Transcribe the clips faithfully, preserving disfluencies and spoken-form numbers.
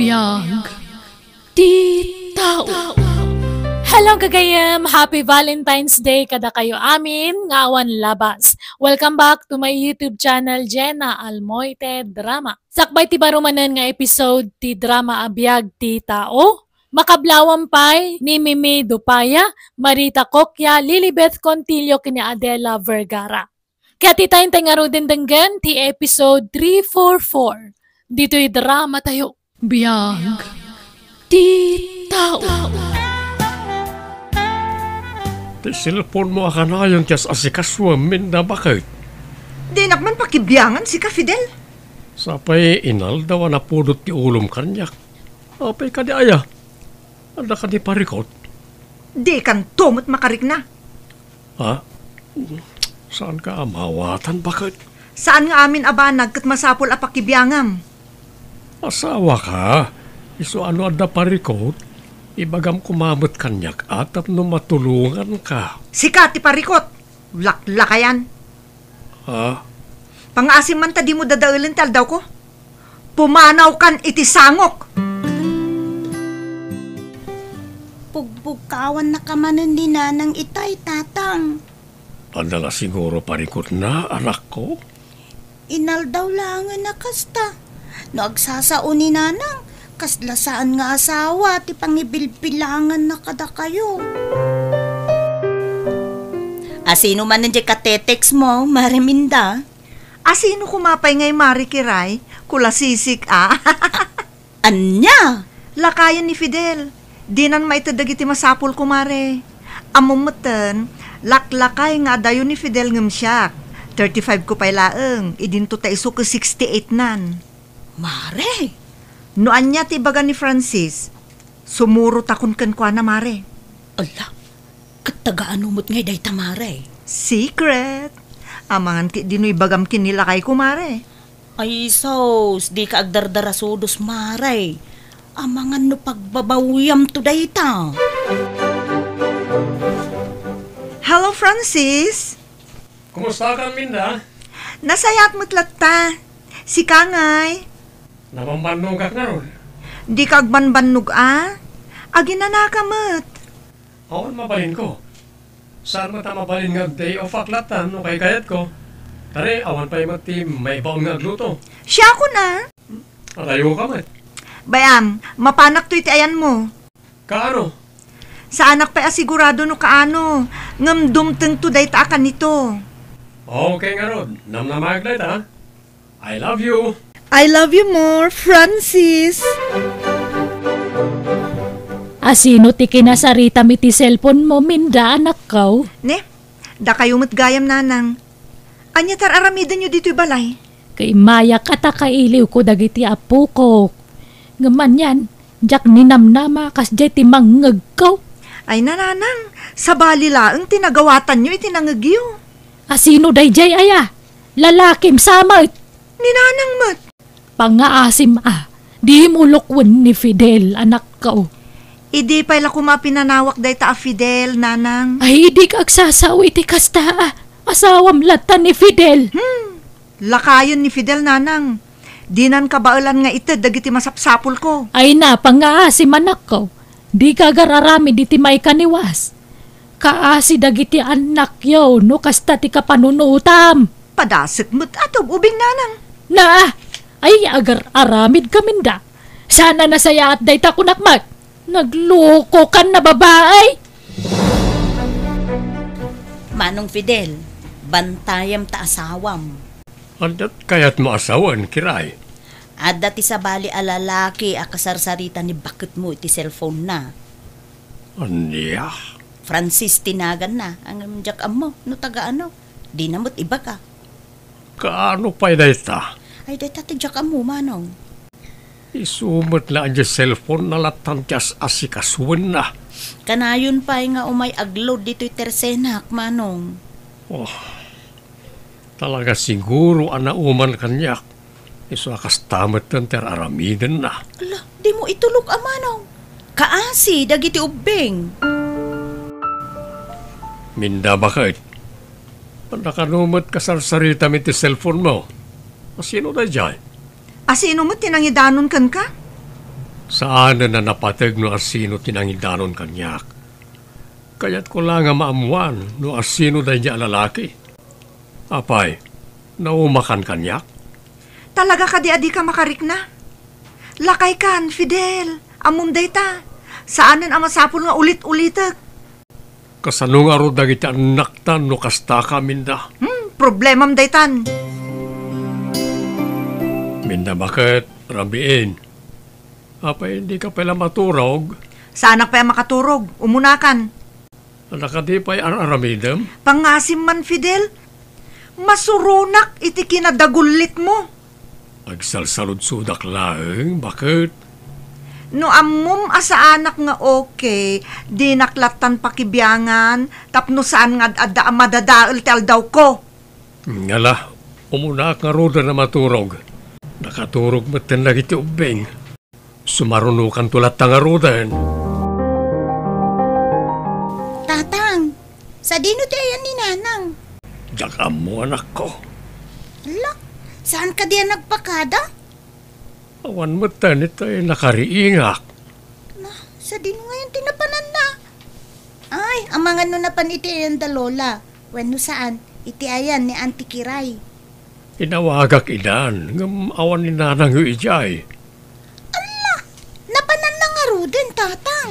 Biag ti tao. Hello, gagayem! Happy Valentine's Day kadakayo amin nga awan labas. Welcome back to my YouTube channel, Jenna Almoite Drama. Sakbay ti baro manen nga episode ti drama a Biag ti Tao, makablawan pay ni Mimi Dupaya, Marita Coquia, Lilibeth Contillo ken ni Adela Vergara. Ket ita intay ngaruden denggen ti episode three four four ditoy drama tayo. Biag ti tao. Ti cellphone mo a kanayon ti as-asikasuem, Minda, baket? Dinak man pakibiangan sika, Fidel. Sapay inaldaw a napudot ti ulom kaniak. Apay kadi aya? Adda kadi parikot? Dikanto met makarikna. Ha? Saanka a mawatan, baket? Saan nga amin a banag ket masapul a pakibiangam? Asawaka. Isu a no adda parikot, ibagam koma met kaniak a tapno matulonganka. Sika ti parikot! Laklakayan! Ha? Pangaasim man ta dimo dadaelen ti aldawko. Pumanawkan iti sangok! Pugbugkawannaka manen ni Nanang itay, Tatang. Adda la siguro parikotna, anakko? Inaldaw laengen a kasta. No agsasao ni Nanang, kasla saan nga asawa ti pangibilbilanganna kadakayo. Asino manen diay katetext mo, Mare Minda? Asino koma pay ngay, Mare Kiray? Kulasisik a. Ania? Lakayen ni Fidel. Dinan maited dagiti masapul, kumare. Ammom metten, laklakay nga adayo ni Fidel ngem siak. Thirty-five ko pay laeng, idinto ta isu ket sixty-eight nan. Mare! No ania ti ibaga ni Francis, sumurotakon kenkuana, Mare. Ala, ket taga-ano met ngay dayta, Mare? Secret. Amangan ketdi no ibagam ken ni lakayko, Mare. Ay sus, dika agdardarasudos, Mare. Amangan no pagbabawiamto dayta. Hello, Francis. Kumustakan, Minda? Nasayaat met latta. Sika ngay? Nabambannogak ngarud. Dika agbanbannog a? Aginanaka met. Awan mabalinko. Saan met a mabalin nga ag-day off ak latta no kaykayatko? Tari, awan pay met ti maibaon nga agluto. Siakon a? Adayoka met. Bay-am, mapanak toy ti ayanmo. Kaano? Saanak pay a sigurado no kaano, ngem dumtengto dayta a kanito. Okay ngarud, namnamaek dayta. I love you. I love you more, Francis. Asino ti kinasaritami ti cellphone mo, Minda, anakko? Ne, dakayo met gayam, Nanang. Ania ti ar-aramidenyo ditoy balay? Kaimayak a ta kailiwko dagiti appokok. Ngem anian, diak ninamnama kasdiay ti mangngegko. Ay, Nanang, sabali laeng ti nagawatanyo iti nangngegyo. Asino daydiay aya? Lalakim sa met. Ni Nanang met. Pangngaasim a, dimo lukoen ni Fidel, anakko. Idi pay la koma pinanawak dayta a Fidel, Nanang. Ay, dika agsasao iti kasta a. Asawam latta ni Fidel. Hmm. Lakayen ni Fidel, Nanang. Dinan kabaelan nga ited dagiti masapsapulko. Ay na, pangngaasim, anakko. Dika agar-aramid iti maikaniwas. Kaasi dagiti annakyo no kasta ti kapanunotam. Padasek met a tub-ubing, Nanang. Na, ay agar-aramidka, Minda. Saan a nasayaat dayta kunak met. Naglokokan a babai. Manong Fidel, bantayam ta asawam. Adda kayatmo a sawen, Kiray? Adda ti sabali a lalaki a kasarsarita ni baketmo iti cellphone-na. Ania? Francis ti naganna, ngem diak ammo no taga ano. Dina met ibaga. Kaano pay dayta? Ay, dayta ti diak ammo, Manong. Isu met la a diay cellphone-na lattan ti as-asikasuenna. Kanayon pay nga umay agload ditoy tersenak, Manong. Oh, talaga siguro a nauman kaniak. Isu a kasta metten ti ar-aramidenna. Ala, dimo itulok a, Manong. Kaasi dagiti ubbing. Minda, baket? Adda kano met kasarsaritami ti cellphone-mo? Asino daydiay? Asino met ti nangidanon kenka? Saanen a napateg no asino ti nangidanon kaniak. Kayatko la nga maammuan no asino daydiay a lalaki. Apay, naumakan kaniak? Talaga kadi a dika makarikna? Lakaykan, Fidel. Ammom dayta. Saanen a masapul nga ulit-ulitek. Kasano ngarud dagiti annakta no kastaka, Minda? Hmm, problemam daytan. Minda, baket, rabiin. Apay, dika pay la maturog? Saanak pay a makaturog. Umunakan. Adda kadi pay ar-aramidem? Pangasim man, Fidel. Masuronak iti kinadagullitmo. Agsalsaludsodak laeng, baket. No ammom a saanak nga okay, dinak lattan pakibiangan tapno saan nga ad-adda a madadael ti aldawko. Ngala, umunaak ngaruden a maturog. Nakaturog metten dagiti ubbing. Sumarunokanto latta ngaruden. Tatang, sadino ti ayan ni Nanang? Diak ammo, anakko. Ala, saan kadi a nagpakada? Awan metten itay nakariingak. Na, sadino ngayon ti napananna? Ay, amangan no napan iti ayan da Lola. Wenno saan, iti ayan ni Auntie Kiray. Inawagak idan, ngem awan ni Nanangyo idiay. Ala, napananna ngaruden, Tatang.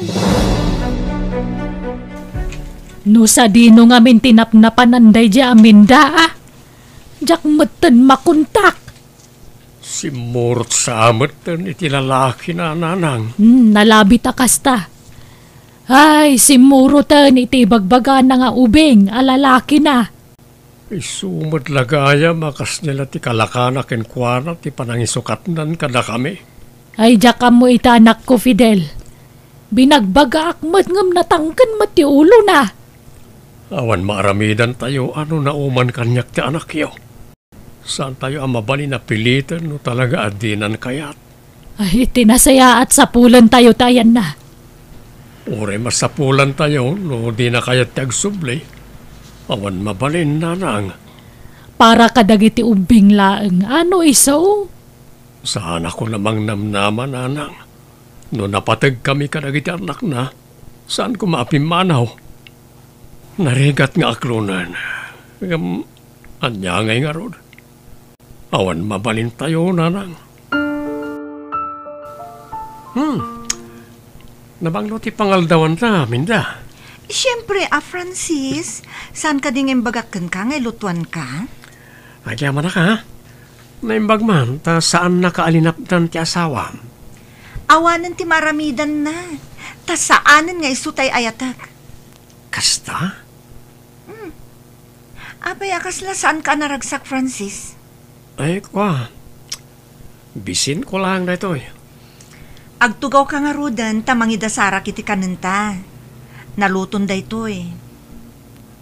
No sadino ngamin ti napnapanan daydiay a Minda, a? Diak metten makontak. Simmurot sa metten iti lalaki na, Nanang. Hmm, nalabit a kasta. Ay, simmuroten iti ibagbagana nga ubing a lalaki na. Isu met la gayam a kasdiay la ti kalakana kenkuana ti panangisukatnan kadakami. Ay, diak ammo ita, anakko, Fidel. Binagbagaak met ngem natangken met ti ulona. Awan maaramidantayo a no nauman kaniak ti anakyo. Saantayo a mabalin a piliten no talaga a dinan kayat. Ay, iti nasayaat, sapulentayo ti ayanna. Uray masapulantayo no dina kayat ti agsubli. Awan mabalin, Nanang. Para kadagiti ubbing laeng, ano isu? Saanakon a mangnamnama, Nanang. No napategkami kadagiti annakna, saan koma a pimmanaw. Narigat nga aklonen. Ngem, ania ngay ngarud? Awan mabalintayo, Nanang. Hmm. Nabanglo ti pangaldawanta, Minda. Siempre a, Francis. Saan kadi nga imbagak kenka nga ilutuanka? Agyamanak, ha? Naimbag man, ta saan nakaalinapdan ti asawam. Awanen ti maaramidanna, ta saanen nga isu tay ayatek. Kasta? Hmm. Apay a kasla saanka a naragsak, Francis? Ay, kua. Bisinko laeng daytoy. Agtugawka ngaruden ta mangidasarak iti kanenta. Naluton daytoy.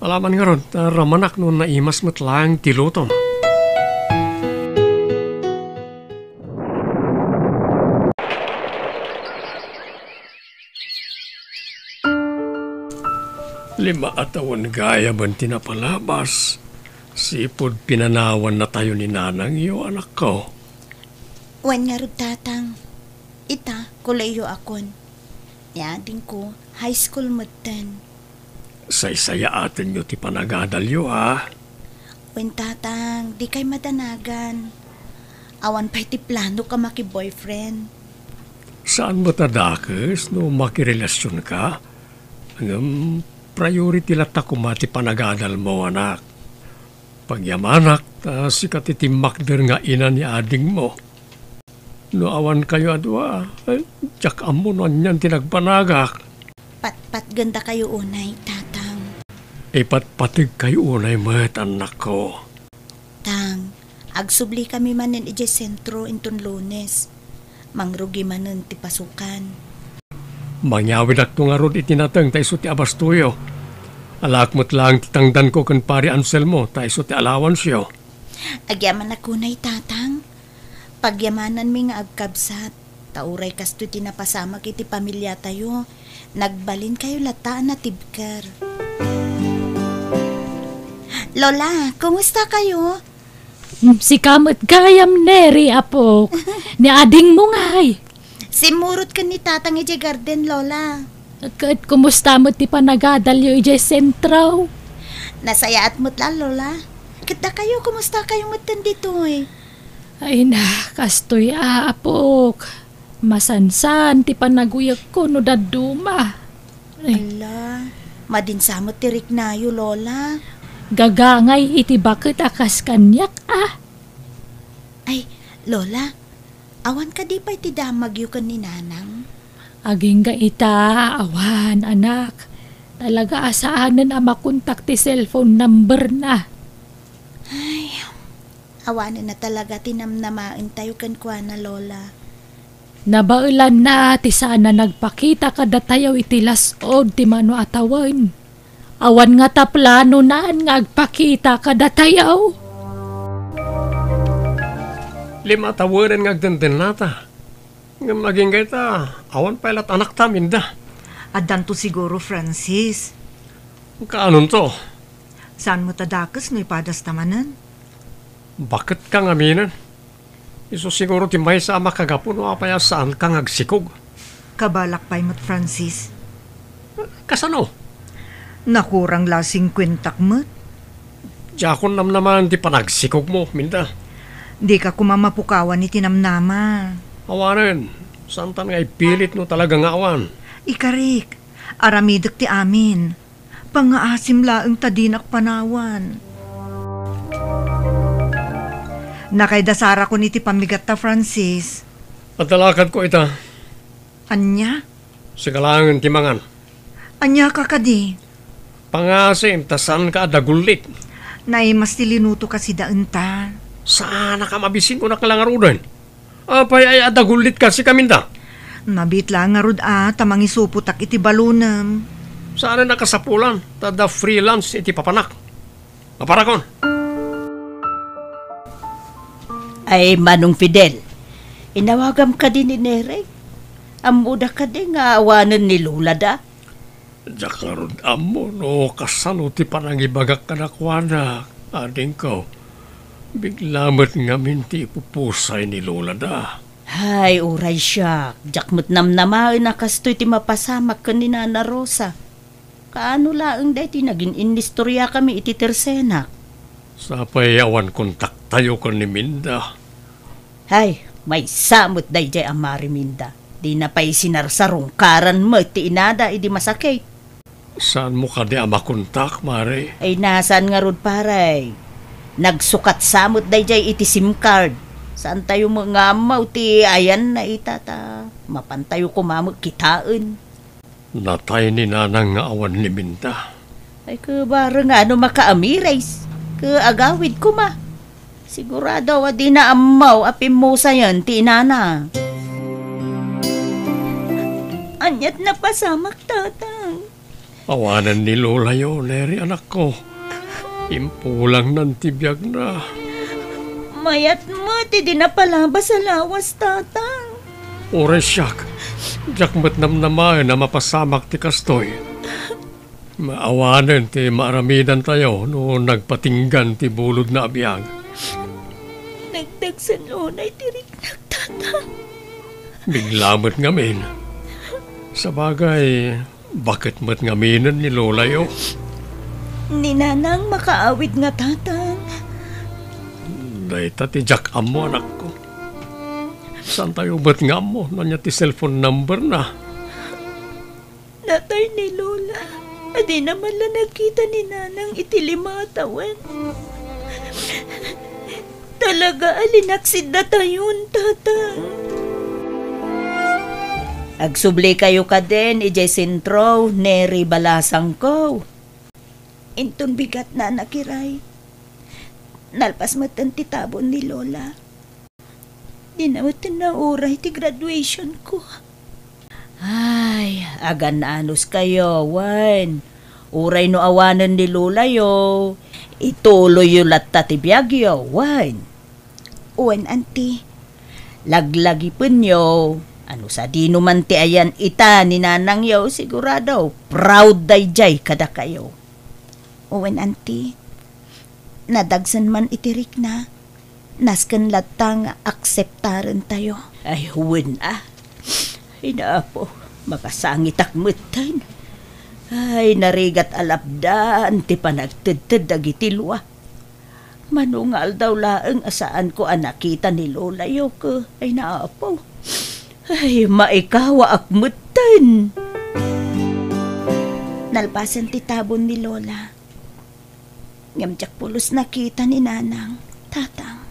Alaman ngarud, ta ramanak no naimas met laeng ti lutom. Lima a tawen gayamen ti napalabas, sipud pinanawannatayo ni nanangyo, anakko. Wen ngarud, Tatang. Ita, kolehio akon. Ni adingko, high school metten. Saysayaatenyo ti panagadalyo, a? Wen, Tatang, dikay madanagan. Awan pay ti planok a maki-boyfriend. Saan met a dakes no makirelasionka? Ngem priority latta koma ti panagadalmo, anak. Pagyamanak, ta sika ti timmakder nga ina ni adingmo. No awankayo a dua, ay, diak ammo no anian ti nagbanagak. Patpatgendakayo unay, Tatang. Ipatpategkayo unay met, annakko. Tang, agsublikami manen idiay sentro inton Lunes. Mangrugi manen ti pasukan. Mangyawidakto ngarud iti nateng ta isu ti abastoyo. Alaak met laeng ti tangdanko ken Pari Anselmo ta isu ti allowance-yo. Agyamanak unay, Tatang. Pagyamananmi nga agkabsat, ta uray kastoy ti napasamak iti pamiliatayo, nagbalinkayo latta a natibker. Lola, kumusta kayo? Mm, sika met gayam, Neri, apok. Ni adingmo ngay? Simmurot ken ni Tatang idiay garden, Lola. Ket kumusta met ti panagadalyo idiay sentro? Nasayaat met la, Lola. Ket dakayo, kumusta kayo met ditoy? Ay na, kastoy, apok. Masansan ti panaguyekko no dadduma. Ay. Ala, madinsa met ti riknayo, Lola. Gagangay iti baket a kas kaniak, a. Ay, Lola, awan kadi pay ti damagyo ken ni Nanang? Agingga ita, awan, anak. Talaga a saanen a makontak ti cellphone number na. Ay, awanen na talaga ti namnamaentayo kenkuana, Lola. Nabaelanna ti saan a nagpakita kadatayo iti las-ud ti mano a tawen. Awan ngata planonan nga agpakita kadatayo. Lima a tawenen nga agdendennata. Ngem agingga ita, awan pay lat anakta, Minda. Addanto siguro, Francis. Kaanonto? Saan met a dakes no ipadasta manen? Baketka ngaminen. Isu siguro ti maysa a makagapu no apay a saanka nga agsikog. Kabalak pay met, Francis. Kasano? Nakurang la singkuentak met. Diakon namnamaen ti panagsikogmo, Minda. Dika koma mapukawan iti namnama. Awanen, saantan nga ipilit no talaga nga awan. Ikarik, aramidek ti amin. Pangngaasim laeng ta dinak panawan. Nakaidasarakon iti pammigatta, Francis. Adda lakadko ita. Ania? Sika laengen ti mangan. Ania ka kadi? Pangngaasim ta saanka a dagullit. Naimas ti linutoka sida enta. Saanaka mabisin, kunak la ngaruden. Apay ay a dagullitka, sika, Minda? Nabiit la ngarud a ta mangisupotak iti balonem. Saanen a kasapulan ta adda freelance iti papanak. Maparakon. Ay, Manong Fidel, inawagam kadi ni Neri? Ammoda kadi nga awanen ni Lolada? Diak ngarud ammo no kasano ti panangibagak kadakuada, adingko. Bigla met ngamin ti ipupusay ni Lolada. Hay, uray siak, diak met namnamaen a kastoy ti mapasamak ken ni Nana Rosa. Kaano laeng daytoy nagin-inistoriakami iti tersenak? Sapay awan kontaktayo ken ni Minda. Hay, maysa met daydiay a Mari Minda. Dina pay sinarsarungkaran met ti inada idi masakit. Saanmo kadi a makontak, Mari? Ay, nasaan ngarud, pare? Nagsukat sa met daydiay iti SIM card. Saantayo met nga ammo ti ayanna ita ta mapantayo koma met kitaen. Natay ni Nanang nga awan ni Minda. Ay, ket bareng nga no makaamires, ket agawid koma. Sigurado a dina ammo a pimmusayen ti inana. Ania't napasamak, Tatang? Awanen ni Lolayo, Neri, anakko. Impulangnan ti biagna. Mayat met idi napalabas a lawas, Tatang. Uray siak, diak met namnamaen a mapasamak ti kastoy. Awanen ti maaramidantayo no nagpatinggan ti bulodna a biag. Nagdagsen unay ti riknak, Tatang. Bigla met ngamin. Sabagay, baket met ngaminen ni Lolayo? Ni Nanang makaawid nga, Tatang. Dayta ti diak ammo, anakko. Saantayo met nga ammo no ania ti cellphone number na. Natay ni Lola a dina man la nakita ni Nanang iti lima a tawen. Talaga a linaksid datayon, Tatang. Agsublikayo kadin idiay sentro, Neri balasangko. Inton bigat, Nana Kiray. Nalpas metten ti tabon ni Lola. Dina metten nauray ti graduation ko. Ay, agan-anos kayo, wen. Uray no awanen ni Lolayo, ituloyyo latta ti biagyo, wen. Wen, Auntie. Laglagipenyo, ano sadino man ti ayan ita ni Nanangyo, sigurado, proud daydiay kadakayo. Wen, Auntie. Nadagsen man iti rikna, nasken latta nga akseptarentayo. Ay, wen a. Ay, Apo, makasangitak metten. Ay, narigat a lapdan ti panagtedted dagiti lua. Mano nga aldaw laeng a saanko a nakita ni Lola Yoko. Ay, Apo. Ay, maikawaak metten. Nalpasen ti tabon ni Lola. Ngem diak pulos nakita ni Nanang, Tatang.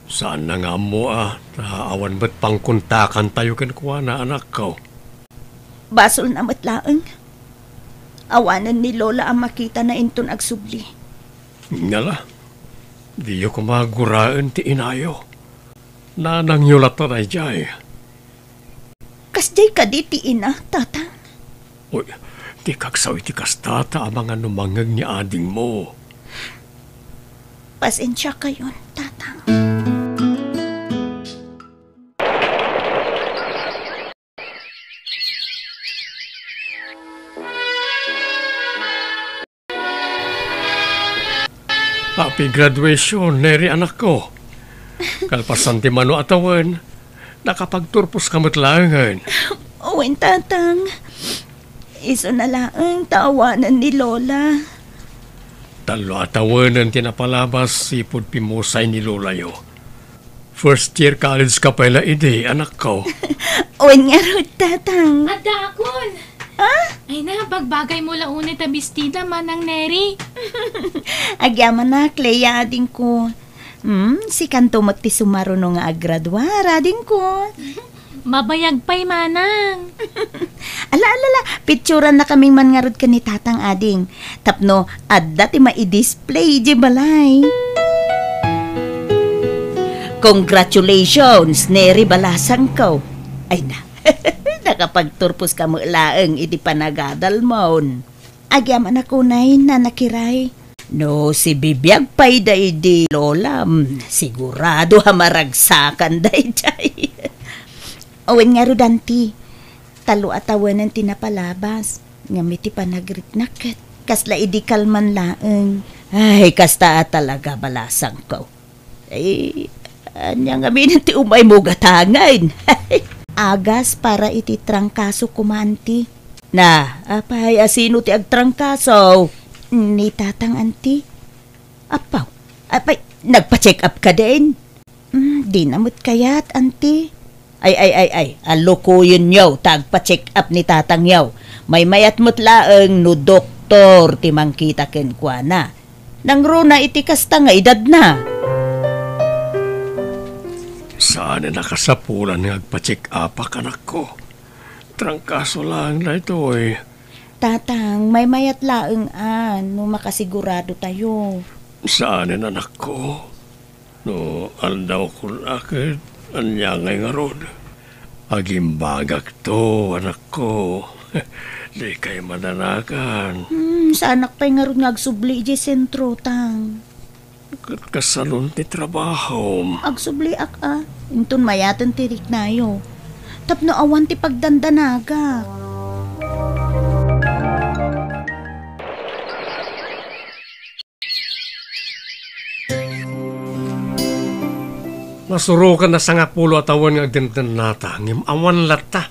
Saanna nga ammo a, ta awan met pangkontakantayo kenkuana, anakko. Basolna met laeng. Awanen ni Lola a makitana inton agsubli. Ngala, diyo koma guraen ti inayo. Nanangyo latta daydiay. Kasdiay kadi ti ina, Tatang? Uy, dikak sao iti kasta ta amangan no mangngeg ni adingmo. Pasensiakayon, Tatang. Happy graduation, Neri, anakko. Kalpasan ti mano a tawen, nakapagturposka met laengen. Wen, Tatang. Isuna laeng ta awanen ni Lola. Tallo a tawenen ti napalabas ipud pimmusay ni Lolayo. First year college ka pay la idi, anakko. Wen ngarud, Tatang. Addaakon! Ah? Ay na, bagbagaymo la unay ta bestida, Manang Neri. Agyamanak, Clea, adingko. Hmm, sikanto met ti sumaruno nga aggraduar, adingko. Mabayag pay, Manang. Ala, ala, ala, picturannakaming man ngarud ken ni Tatang, ading. Tapno adda ti maidisplay idiay balay. Congratulations, Neri balasangko. Ay na, nakapagturposka met laeng iti panagadalmon. Agyamanak unay, Nana Kiray. No sibibiag pay daydi Lolam, sigurado a maragsakan daydiay. Wen ngarud, Auntie. Tallo a tawenen ti napalabas. Ngem iti panagriknak ket kasla idi kalman laeng. Ay, kasta a talaga, balasangko. Ay, ania ngamin ti umaymo gatangen? Agas para iti trangkaso koma, Auntie. Na, apay, asino ti agtrangkaso? Ni Tatang, Auntie. Apaw, apay, nagpa-check up kadin? Mm, dina met kayat, Auntie. Ay, ay, ay, ay, alukoyenyo ta agpa-check up ni tatangyo. Maymayat met laeng no doktor ti mangkita kenkuana. Nangruna iti kasta nga edadna. Saanen a kasapulan nga agpa-check upak, anakko. Trangkaso laeng daytoy. Tatang, maymayat laeng a no makasigurado tayo. Saanen, anakko. No aldawko la ket ania ngay ngarud? Agimbagakto, anakko. Dikay madanagan. Hmm, saanak pay ngarud nga agsubli idiay sentro, Tang. Ket kasanon ti trabahom? Agsubliak a, inton mayaten ti riknayo. Tapno awan ti pagdandanagak. Nasuroken a sangapulo a tawen nga agdendennata, ngem awan latta.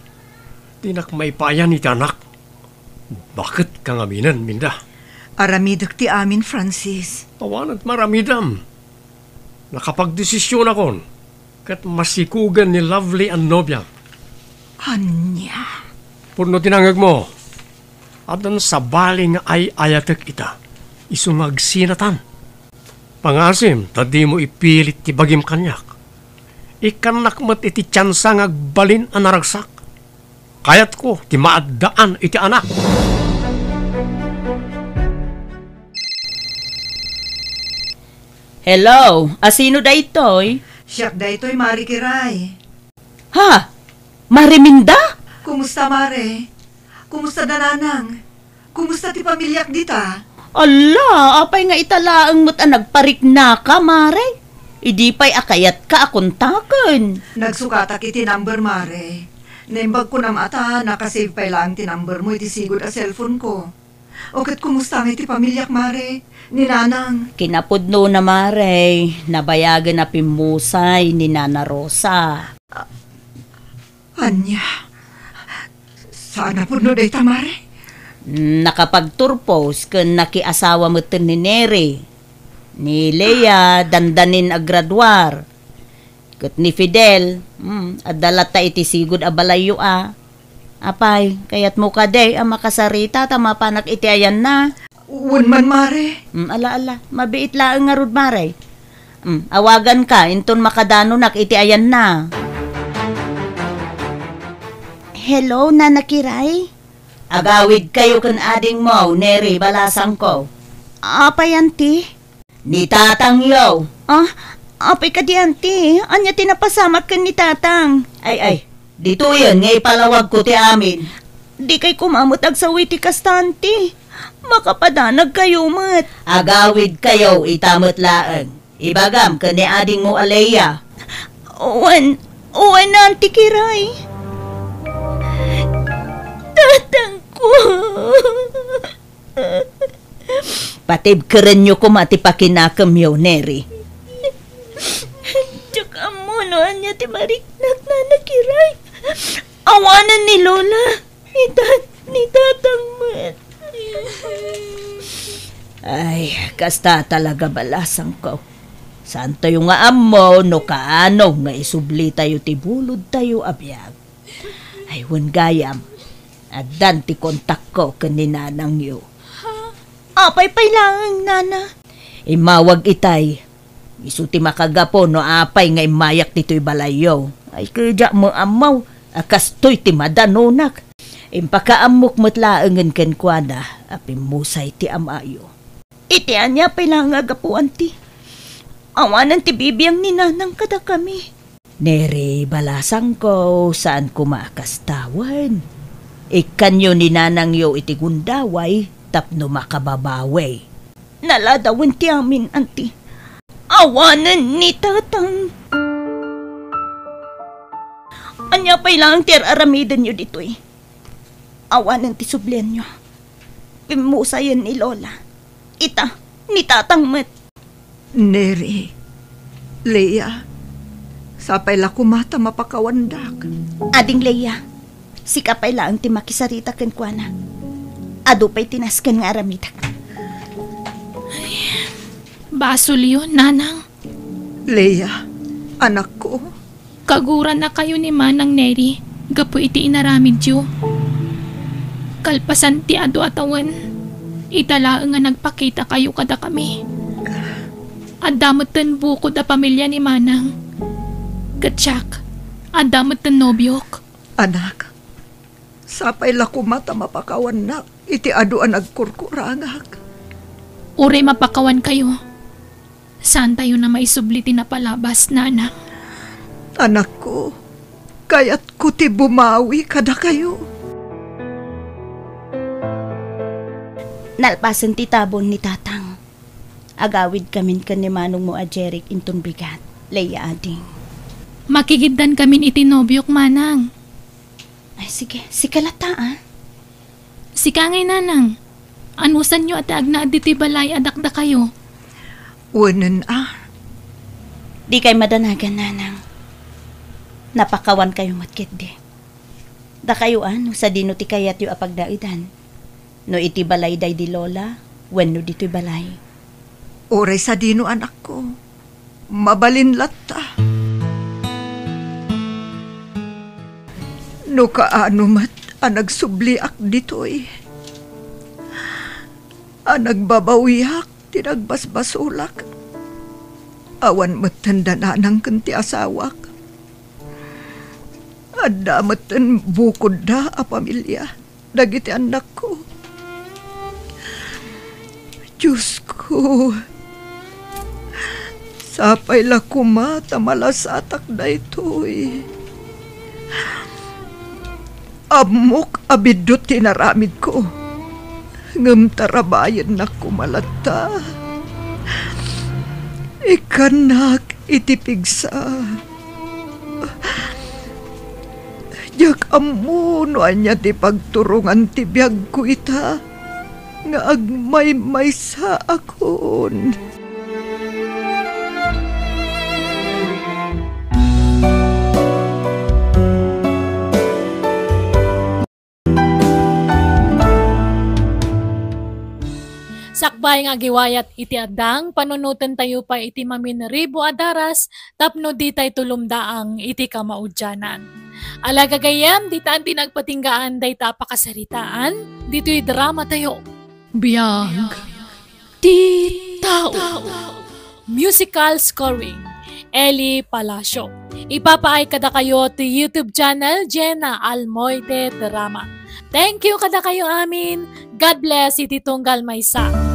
Dinak maipayan iti anak. Baket ka ngaminen, Minda? Aramidek ti amin, Francis. Awanen maramidam. Nakapagdesisionakon, ket masikugen ni Lovely a nobiak. Ania? Pudno ti nangngegmo. Addan sabali nga ay-ayatek ita. Isu nga agsinatan. Pangasim ta dimo ipilit ti bagim kaniak. Ikkannak met iti tiansa nga agbalin a naragsak. Kayatko ti maaddaan iti anak. Hello, asino daytoy? Siak daytoy, Mari Kiray. Ha? Mari Minda? Kumusta, Mare? Kumusta da Nanang? Kumusta ti pamiliak dita? Ala, apay nga ita laeng met a nagpariknaka, Mare? Idi pay a kayatka a kontaken. Nagsukatak iti number, Mare. Naimbag ko nam ata, nakasave pay laeng ti number mo iti sigud a cellphone ko. O ket kumusta ngay ti pamiliak, Mare? Ni Nanang? Kinapudnona, Mare. Nabayagen a pimmusay ni Nana Rosa. Ania? Saan a pudno dayta, mare? Mm, nakapagturpos ken nakiasawa metten ni Neri. Ni Lea, dandanin a graduar. Ket ni Fidel, mm, adda latta iti sigud a balayyo a. Apay, kayatmo kadi a makasarita ta mapanak iti ayanna? Wen man, mare. Mm, ala, ala, mabiit laeng ngarud, mare. Mm, awaganka, inton makadanonak iti ayanna. Hello, Nana Kiray? Agawidkayo ken adingmo, Neri, balasangko. Apay, anti? Ni tatangyo. Ah, apay kadi, anti? Ania ti napasamak ken ni tatang? Ay, ay, ditoyen nga ipalawagko ti amin. Dikay koma met agsawi ti kasta, anti. Makapadanagkayo met. Agawidkayo ita met laeng. Ibagam ken ni adingmo a Lea. Wen, wen, Anti Kiray. Tatangko. Patibkerenyo koma ti pakinakemyo, Neri. Diak ammo no ania ti mariknak, Nana Kiray. Awanen ni Lola. Ita, ni tatang met. Ay, kasta talaga, balasangko. Saantayo nga ammo no kaano nga isublitayo ti bulodtayo a biag. Ay, wen gayam, addan ti kontakko ken ni nanangyo. Apay pay laeng, nana? Immawag itay. Isu ti makagapu no apay nga immayak ditoy balayyo. Ay, ket diak met ammo a kastoy ti madanonak. Impakaammok met laengen kenkuana a pimmusay ti amayo. Iti ania pay laeng a gapu, anti? Awanen ti bibiang ni nanang kadakami. Neri, balasangko, saan koma a kasta wen. Ikkanyo ni nanangyo iti gundaway tapno makababawi. Naladawen ti amin, anti. Awanen ni tatang. Ania pay laeng ti ar-aramidenyo ditoy? Awanen ti sublianyo. Pimmusayen ni Lola. Ita, ni tatang met. Neri, Lea, sapay la koma ta mapakawandak. Ading Lea, sika pay laeng ti makisarita kenkuana. Adu pay ti nasken nga aramidek. Basolyo, nanang. Lea, anakko. Kagurannakayo ni Manang Neri gapu iti inaramidyo. Kalpasan ti adu a tawen, ita laeng nga nagpakitakayo kadakami. Adda metten bukod a pamilia ni Manang. Ket siak, adda metten nobiok. Anak, sapay la koma ta mapakawannak iti adu a nagkurkurangak. Uray mapakawankayo, saantayon a maisubli ti napalabas, nanang. Anakko, kayatko ti bumawi kadakayo. Nalpasen ti tabon ni tatang. Agawidkamin ken ni manongmo a Jeric inton bigat, Lea ading. Makigiddankamin iti nobiok, manang. Ay, sige. Sika latta, a? Sika ngay, nanang. Anusanyo a ti agnaed ditoy balay a dakdakayo? Wenen, a. Dikay madanagan, nanang. Napakawankayo met ketdi. Dakayo, a, no sadino ti kayatyo a pagnaedan? No iti balay daydi Lola, wenno ditoy balay? Uray sadino, anakko. Mabalin latta. No kaano met a nagsubliak ditoy, a nagbabawiak ti nagbasbasolak, awan metten da nanang ken ti asawak. Adda metten bukodda a pamilia dagiti annakko. Diosko, sapay la koma ta malasatak daytoy. Ammok a biddut ti inaramidko, ngem tarabayennak koma latta. Ikkannak iti pigsa. Diak ammo no ania ti pagturongan ti biagko ita nga agmaymaysaakon. pay nga agiwayat iti addang, panunotentayo pay iti maminribo a daras tapno ditay tulumdaang iti kamaudianan. Ala gagayyem, ditan ti nagpatinggaan dayta a pakasaritaan, ditoy drama tayo. Biag ti tao. Musical scoring, Eli Palacio. Ipapaay kadakayo ti YouTube channel, Jenna Almoite Drama. Thank you kadakayo amin. God bless iti tunggal maysa.